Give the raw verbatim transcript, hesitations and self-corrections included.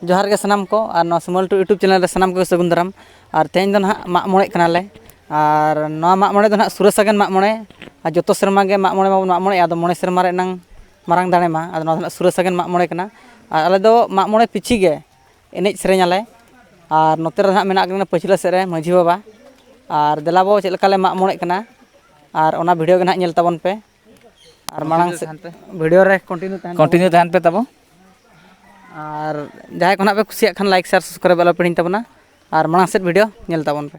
ᱡᱚᱦᱟᱨ ᱜᱮ ᱥᱟᱱᱟᱢ ᱠᱚ, ᱟᱨ ᱱᱚᱣᱟ ᱥᱤᱢᱚᱞ ᱴᱩ YouTube ᱪᱮᱱᱮᱞ ᱨᱮ ᱥᱟᱱᱟᱢ ᱠᱚᱜᱮ ᱥᱟᱹᱜᱩᱱ ᱫᱟᱨᱟᱢ᱾ ᱟᱨ ᱛᱮᱦᱮᱧ ᱫᱚ ᱱᱟᱦᱟᱜ ᱢᱟᱜ ᱢᱚᱬᱮᱜ ᱠᱟᱱᱟᱞᱮ, ᱟᱨ ᱱᱚᱣᱟ ᱢᱟᱜ ᱢᱚᱬᱮ ᱫᱚ ᱱᱟᱦᱟᱜ ᱥᱩᱨᱟᱹ ᱥᱟᱜᱮᱱ ᱢᱟᱜ ᱢᱚᱬᱮ᱾ ᱟᱨ ᱡᱚᱛᱚ ᱥᱮᱨᱢᱟ ᱜᱮ ᱢᱟᱜ ᱢᱚᱬᱮ ᱢᱟᱵᱚᱱ ᱢᱟᱜ ᱢᱚᱬᱮᱜᱼᱟ, ᱟᱫᱚ ᱢᱚᱬᱮ ᱥᱮᱨᱢᱟ ᱨᱮ ᱮᱱᱟᱝ ᱢᱟᱨᱟᱝ ᱫᱟᱲᱮ ᱢᱟ᱾ ᱟᱫᱚ ᱱᱚᱣᱟ ᱫᱚ ᱱᱟᱦᱟᱜ ᱥᱩᱨᱟᱹ ᱥᱟᱜᱮᱱ ᱢᱟᱜ ᱢᱚᱬᱮ ᱠᱟᱱᱟ᱾ ᱟᱨ ᱟᱞᱮ ᱫᱚ ᱢᱟᱜ ᱢᱚᱬᱮ ᱯᱤᱪᱷᱤ ᱜᱮ ᱮᱱᱮᱡ ᱥᱮᱨᱮᱧ ᱟᱞᱮ᱾ ᱟᱨ ᱱᱚᱛᱮ ᱨᱮ ᱱᱟᱦᱟᱜ ᱢᱮᱱᱟᱜ ᱠᱤᱱᱟ ᱯᱟᱹᱪᱷᱞᱟᱹ ᱥᱮᱫ ᱨᱮ ᱢᱟᱹᱡᱷᱤ ᱵᱟᱵᱟ᱾ ᱟᱨ ᱫᱮᱞᱟ ᱵᱚ ᱪᱮᱫ ᱞᱮᱠᱟ ᱞᱮ ᱢᱟᱜ ᱢᱚᱬᱮᱜ ᱠᱟᱱᱟ, ᱟᱨ ᱚᱱᱟ ᱵᱷᱤᱰᱤᱭᱳ ᱜᱮ ᱱᱟᱦᱟᱜ ᱧᱮᱞ ᱛᱟᱵᱚᱱ ᱯᱮ᱾ ᱟᱨ ᱢᱟᱲᱟᱝ ᱥᱮᱫ ᱵᱷᱤᱰᱤᱭᱳ ᱨᱮ ᱠᱚᱱᱴᱤᱱᱤᱭᱩ ᱛᱟᱦᱮᱱ ᱛᱟᱵᱚᱱ᱾ ᱠᱚᱱᱴᱤᱱᱤᱭᱩ ᱛᱟᱦᱮᱱ ᱯᱮ ᱛᱟᱵᱚ᱾ ᱟᱨ ᱡᱟᱦᱟᱸᱭ ᱠᱚ ᱱᱟᱦᱟᱜ ᱯᱮ ᱠᱩᱥᱤᱭᱟᱜ ᱠᱷᱟᱱ, ᱞᱟᱭᱤᱠ, ᱥᱮᱭᱟᱨ, ᱥᱟᱵᱥᱠᱨᱟᱭᱤᱵ ᱟᱞᱚ ᱯᱮ ᱦᱤᱲᱤᱧ ᱛᱟᱵᱚᱱᱟ᱾ ᱟᱨ ᱢᱟᱲᱟᱝ ᱥᱮᱫ ᱵᱷᱤᱰᱤᱭᱳ ᱧᱮᱞ ᱛᱟᱵᱚᱱ ᱯᱮ᱾